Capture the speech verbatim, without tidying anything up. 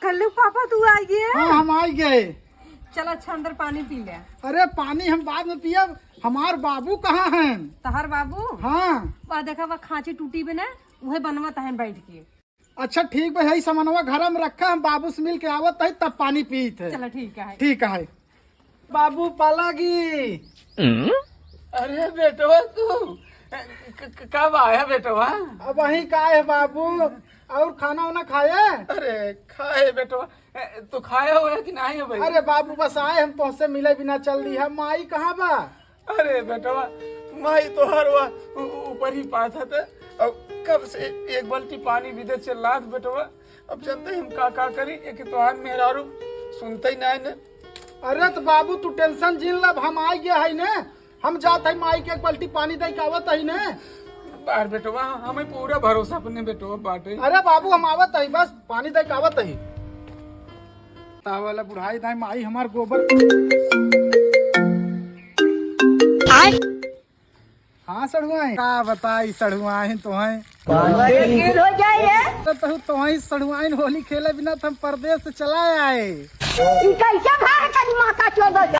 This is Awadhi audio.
कल्लू पापा, तू आ गए? हाँ, हम आ गए। चल, अच्छा, अंदर पानी पी ले। अरे, पानी हम बाद में पियब, हमार बाबू कहाँ हैं? तहार बाबू? हाँ। वाह, देखा, वाह, खांची टूटी बे ना, उहे बनवत हैं बैठ के। अच्छा, ठीक बा, यही सामानवा घर में रखा, हम बाबू से मिल के आवत है, तब पानी पीत है। चलो, ठीक है। ठीक है। बाबू पलागी। अरे बेटवा, तू क-, क-, कब आया बेटवा? अबहीं का है बाबू, और खाना वाना खाए? अरे खाए बेटवा, तू खाए हो कि नहीं हो भाई? अरे बाबू, बस आए हम, तोहसे मिले बिना चल दी है। माई कहाँ बा? अरे बेटवा, माई तोहर वा ऊ-, ऊ-, ऊपर ही पाथत है। अब कब से एक बाल्टी पानी भी दे चिल्लात बेटवा। अब जानते ही हम का, का करी, एक तोहार मेहरारू सुनते ही ना है ने। अरे तो बाबू, तू tension जिन लब, हम आ गया है ने, हम जात है माई के एक बाल्टी पानी दे के आवत है ने। बार बेटवा, हमें पूरा भरोसा अपने बेटवा बाटे। अरे बाबू, हम आवत है, बस पानी दे के आवत है। तावला बुढ़ाई दाई माई हमार गोबर। आय। हाँ सड़ुआइन, का बताई सड़ुआइन तोहई। कौन सी चीज हो जाए ये? तो तू तोहई सड़ुआइन होली खेले बिना तो हम परदेस से चला आए। ई कैसे भाई करी माता चोद?